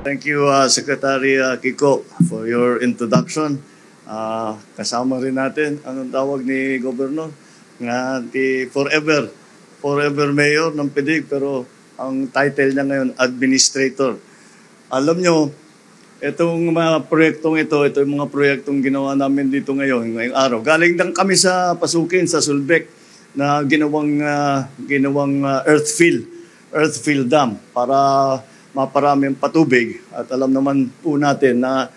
Thank you, Secretary Kiko, for your introduction. Kasama rin natin, anong tawag ni Governor, nga the forever mayor ng PIDIG, pero ang title niya ngayon, Administrator. Alam nyo, itong mga proyektong ito yung mga proyektong ginawa namin dito ngayong araw. Galing lang kami sa Pasukin, sa Sulbec, na ginawang earthfill dam para maparami ang patubig. At alam naman po natin na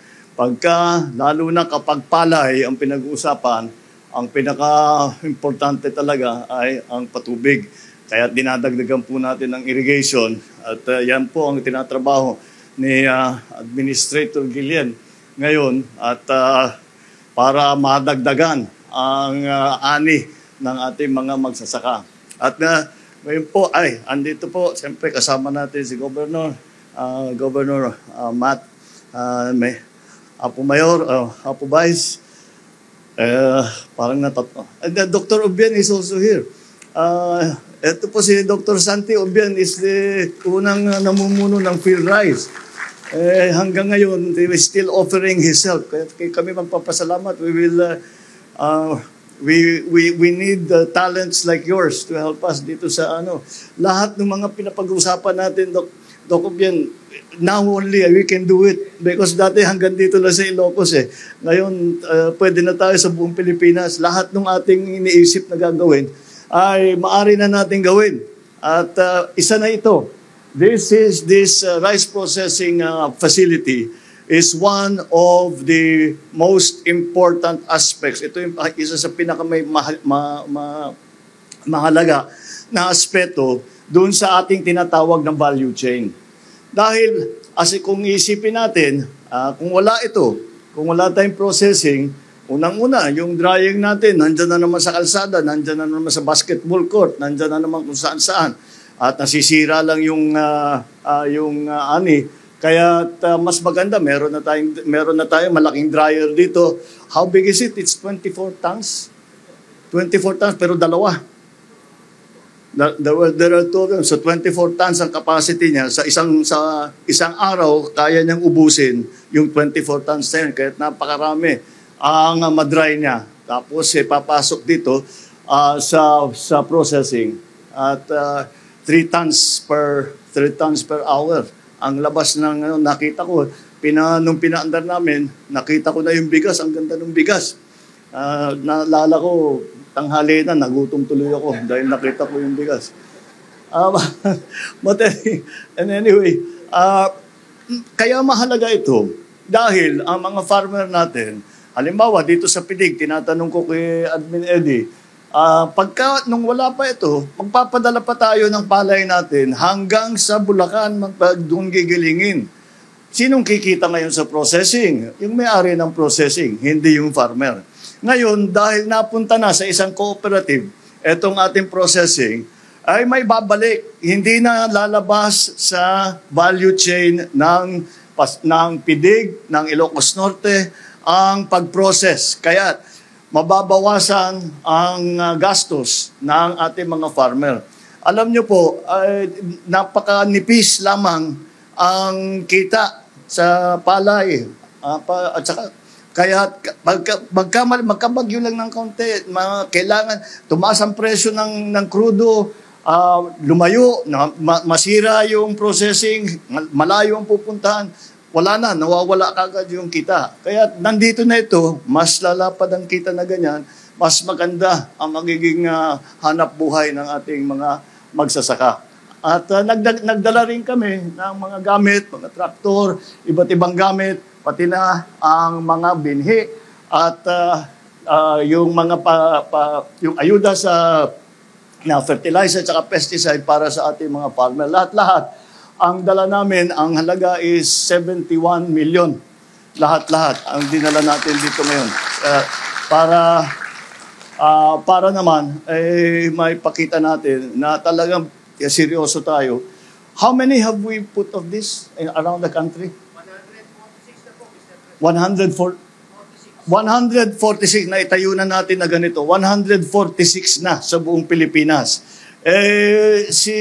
lalo na kapag palay ang pinag-uusapan, ang pinaka-importante talaga ay ang patubig. Kaya dinadagdagan po natin ang irrigation at yan po ang tinatrabaho ni Administrator Guillen ngayon at para madagdagan ang ani ng ating mga magsasaka. At ngayon po andito po, siyempre kasama natin si Governor Matt Apo Mayor, Apo Vice, parang natatlo. And Dr. Obian is also here. Ito po si Dr. Santi Obian is the unang namumuno ng PhilRise. Hanggang ngayon, he is still offering his help. Kaya kami magpapasalamat. We need talents like yours to help us dito sa lahat ng mga pinapag-usapan natin, Doc Obian, now only we can do it because dati hanggang dito lang sa Ilocos Ngayon, pwede na tayo sa buong Pilipinas. Lahat ng ating iniisip na gagawin ay maaari na natin gawin. At isa na ito. This rice processing facility is one of the most important aspects. Ito yung isa sa mahalaga na aspeto doon sa ating tinatawag ng value chain. Dahil kung isipin natin, kung wala ito, kung wala tayong processing, unang-una, yung drying natin, nandyan na naman sa kalsada, nandyan na naman sa basketball court, nandyan na naman kung saan-saan. At nasisira lang yung ani. Kaya mas maganda, meron na tayong malaking dryer dito. How big is it? It's 24 tons. 24 tons pero dalawa. There are two of them. So 24 tons ang capacity niya. Sa isang araw, kaya niyang ubusin yung 24 tons na yun. Kaya napakarami ang madry niya. Tapos papasok dito sa processing. At 3 tons per hour. Ang labas ng nakita ko, nung pinaandar namin, nakita ko na yung bigas, ang ganda ng bigas. Naalala ko, tanghali na, nagutom tuloy ako dahil nakita ko yung bigas. But anyway, kaya mahalaga ito dahil ang mga farmer natin, halimbawa dito sa PIDIG, tinatanong ko kay Admin Eddie, nung wala pa ito, magpapadala pa tayo ng palay natin hanggang sa Bulacan doon gigilingin. Sinong kikita ngayon sa processing? Yung may-ari ng processing, hindi yung farmer. Ngayon, dahil napunta na sa isang cooperative, itong ating processing, ay may babalik. Hindi na lalabas sa value chain ng PIDIG, ng Ilocos Norte, ang pag-process. Kaya, mababawasan ang gastos ng ating mga farmer. Alam nyo po, napakanipis lamang ang kita sa palay. At saka, kaya magkabagyo lang ng kaunti, kailangan tumaas ang presyo ng krudo, lumayo, masira yung processing, malayo ang pupuntahan. Wala na, nawawala kagad yung kita. Kaya nandito na ito, mas lalapad ang kita na ganyan, mas maganda ang magiging hanap buhay ng ating mga magsasaka. At nagdala rin kami ng mga gamit, mga traktor, iba't ibang gamit, pati na ang mga binhi at yung mga yung ayuda sa fertilizer at pesticide para sa ating mga farmer. Lahat-lahat. Ang dala namin, ang halaga is 71 million. Lahat-lahat ang dinala natin dito ngayon. Para naman, may pakita natin na talagang seryoso tayo. How many have we put of this around the country? 146 na po, Mr. President. 146 na itayo na natin na ganito. 146 na sa buong Pilipinas. Si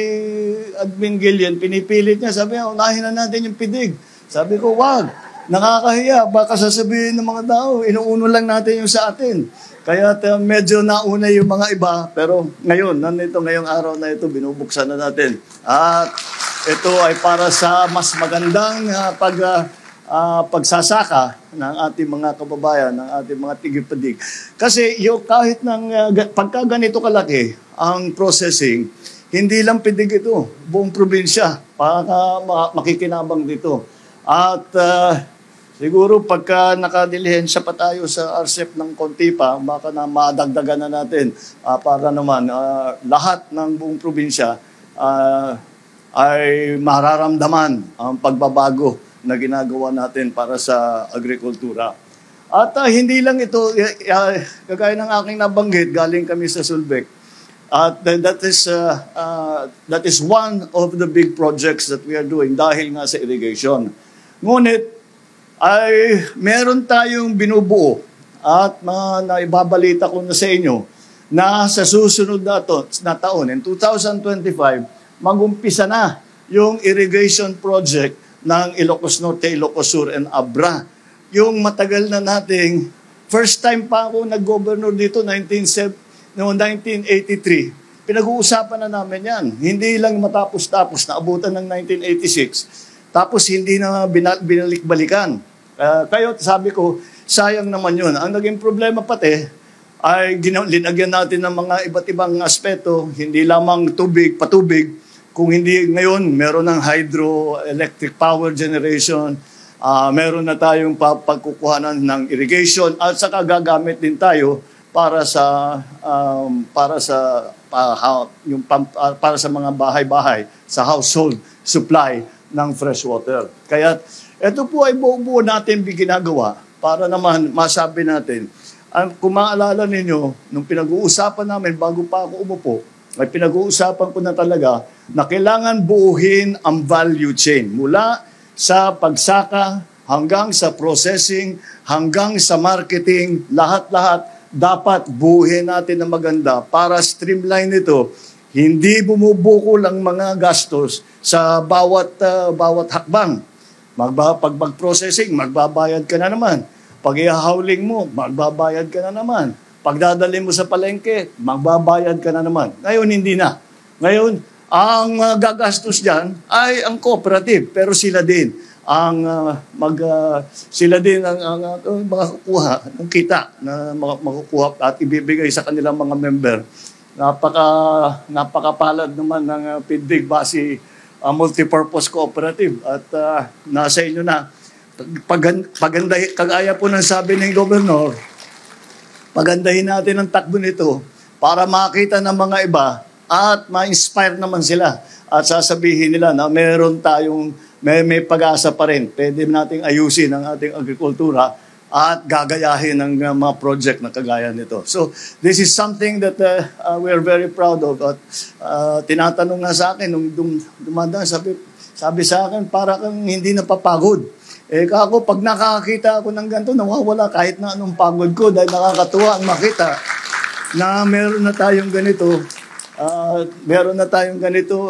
Admin Guillen, pinipilit niya, sabi niya, unahin na natin yung PIDIG. Sabi ko, wag. Nakakahiya. Baka sasabihin ng mga tao, inuuno lang natin yung sa atin. Kaya medyo nauna yung mga iba. Pero ngayon, ngayong araw na ito, binubuksan na natin. At ito ay para sa mas magandang pagsasaka ng ating mga kababayan, ng ating mga tigipadig. Kasi kahit pagka ganito kalaki ang processing, hindi lang pidig ito, buong probinsya, para makikinabang dito. At siguro pagka nakadilihensya pa tayo sa RCEP ng konti pa, baka na madagdagan na natin para naman lahat ng buong probinsya ay mararamdaman ang pagbabago na ginagawa natin para sa agrikultura. At hindi lang ito, kagaya ng aking nabanggit, galing kami sa Sulbec. At that is one of the big projects that we are doing dahil nga sa irrigation. Ngunit, ay meron tayong binubuo at naibabalita ko na sa inyo na sa susunod na taon, in 2025, mag-umpisa na yung irrigation project ng Ilocos Norte, Ilocos Sur, and Abra. Yung matagal na nating, first time pa ako nag-governor dito, 1983, pinag-uusapan na namin yan. Hindi lang matapos-tapos, naabutan ng 1986. Tapos hindi na binalik-balikan. Kayo, sabi ko, sayang naman yun. Ang naging problema pati ay linagyan natin ng mga iba't ibang aspeto, hindi lamang patubig, kung hindi ngayon, meron ng hydroelectric power generation, meron na tayong pagkukuhanan ng irrigation, at saka gagamit din tayo para sa mga bahay-bahay, sa household supply ng fresh water. Kaya ito po ay buo-buo natin ginagawa para naman masabi natin. Kung maalala ninyo, nung pinag-uusapan namin bago pa ako umupo, ay pinag-uusapan ko na talaga na kailangan buuhin ang value chain. Mula sa pagsaka hanggang sa processing, hanggang sa marketing, lahat-lahat dapat buuhin natin na maganda para streamline ito. Hindi bumubukol ang mga gastos sa bawat hakbang. Pag mag-processing, magbabayad ka na naman. Pag ihahawling mo, magbabayad ka na naman. Pag dadalhin mo sa palengke, magbabayad ka na naman. Ngayon, hindi na. Ngayon, ang gagastos dyan ay ang cooperative, pero sila din ang makakukuha ng kita na makukuha at ibibigay sa kanilang mga member. Napakapalad naman ng PIDIG Basi Multipurpose Cooperative at nasa inyo na pagandahin, kagaya po ng sabi ng gobernador, pagandahin natin ang takbo nito para makita ng mga iba at ma-inspire naman sila at sasabihin nila na meron tayong may pag-asa pa rin. Pwede nating ayusin ang ating agrikultura at gagayahin ng mga project na kagaya nito. So, this is something that we are very proud of. At tinatanong nga sa akin, nung dumadaan, sabi sa akin, para kang hindi napapagod. Kako, pag nakakita ako ng ganito, nawawala kahit na anong pagod ko dahil nakakatuwa ang makita na meron na tayong ganito.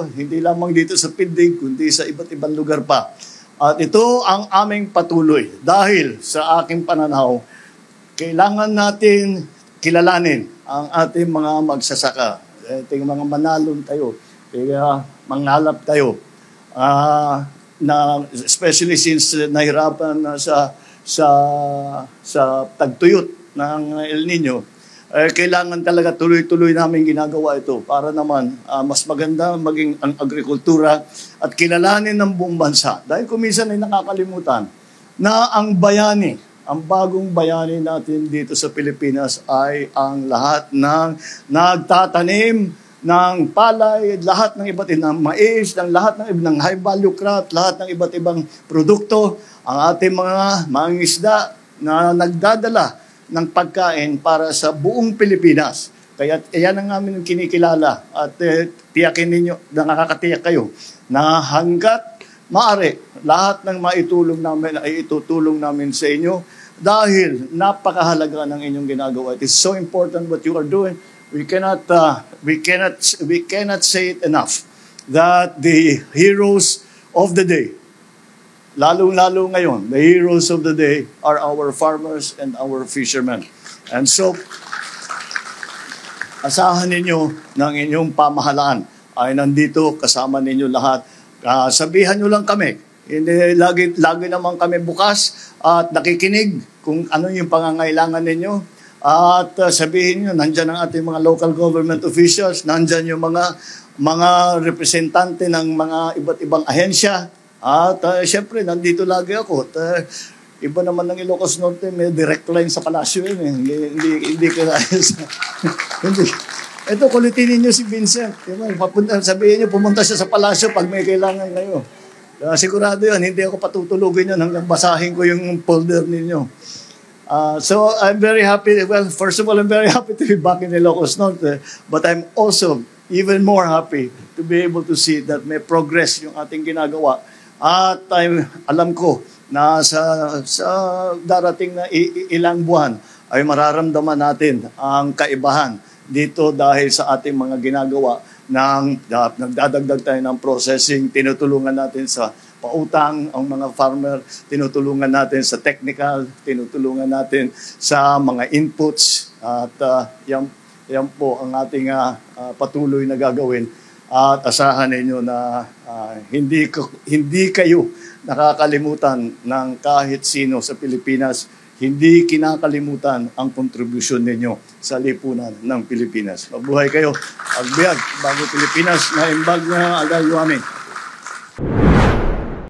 Hindi lamang dito sa PIDIG, kundi sa iba't ibang lugar pa. At ito ang aming patuloy dahil sa aking pananaw, kailangan natin kilalanin ang ating mga magsasaka. Ating mga manalon tayo, mangalap tayo. Especially since nahirapan na sa tagtuyot ng El Nino, kailangan talaga tuloy-tuloy namin ginagawa ito para naman mas maganda maging ang agrikultura at kilalanin ng buong bansa. Dahil kuminsan ay nakakalimutan na ang bayani, ang bagong bayani natin dito sa Pilipinas ay ang lahat ng nagtatanim ng palay, lahat ng iba't ibang mais, lahat ng high value crop, lahat ng iba't ibang produkto, ang ating mga isda na nagdadala ng pagkain para sa buong Pilipinas. Kaya yan ang aming kinikilala at tiyakin ninyo, nakakatiyak kayo na hanggat maaari, lahat ng maitulong namin ay itutulong namin sa inyo dahil napakahalaga ng inyong ginagawa. It is so important what you are doing. We cannot say it enough that the heroes of the day lalong-lalo ngayon, the heroes of the day are our farmers and our fishermen. And so, asahan ninyo ng inyong pamahalaan ay nandito kasama ninyo lahat. Sabihan nyo lang kami. Hindi, lagi naman kami bukas at nakikinig kung ano yung pangangailangan ninyo. At sabihin nyo, nandyan ang ating mga local government officials, nandyan yung mga representante ng mga iba't ibang ahensya. At syempre, nandito lagi ako. At, iba naman ng Ilocos Norte, may direct line sa palasyo yun. Hindi kaya hindi. Ito, kulitin ninyo si Vincent. Sabihin niyo, pumunta siya sa palasyo pag may kailangan kayo. Sigurado yun, hindi ako patutulugin yun hanggang basahin ko yung folder ninyo. So, I'm very happy. Well, first of all, I'm very happy to be back in Ilocos Norte. But I'm also even more happy to be able to see that may progress yung ating ginagawa. At alam ko na sa darating na ilang buwan ay mararamdaman natin ang kaibahan dito dahil sa ating mga ginagawa nagdadagdag tayo ng processing, tinutulungan natin sa pautang ang mga farmer, tinutulungan natin sa technical, tinutulungan natin sa mga inputs at yan po ang ating patuloy na gagawin at asahan ninyo na hindi kayo nakakalimutan ng kahit sino sa Pilipinas. Hindi kinakalimutan ang kontribusyon ninyo sa lipunan ng Pilipinas. Mabuhay kayo. Agbiag, bago Pilipinas na imbag na alay amin.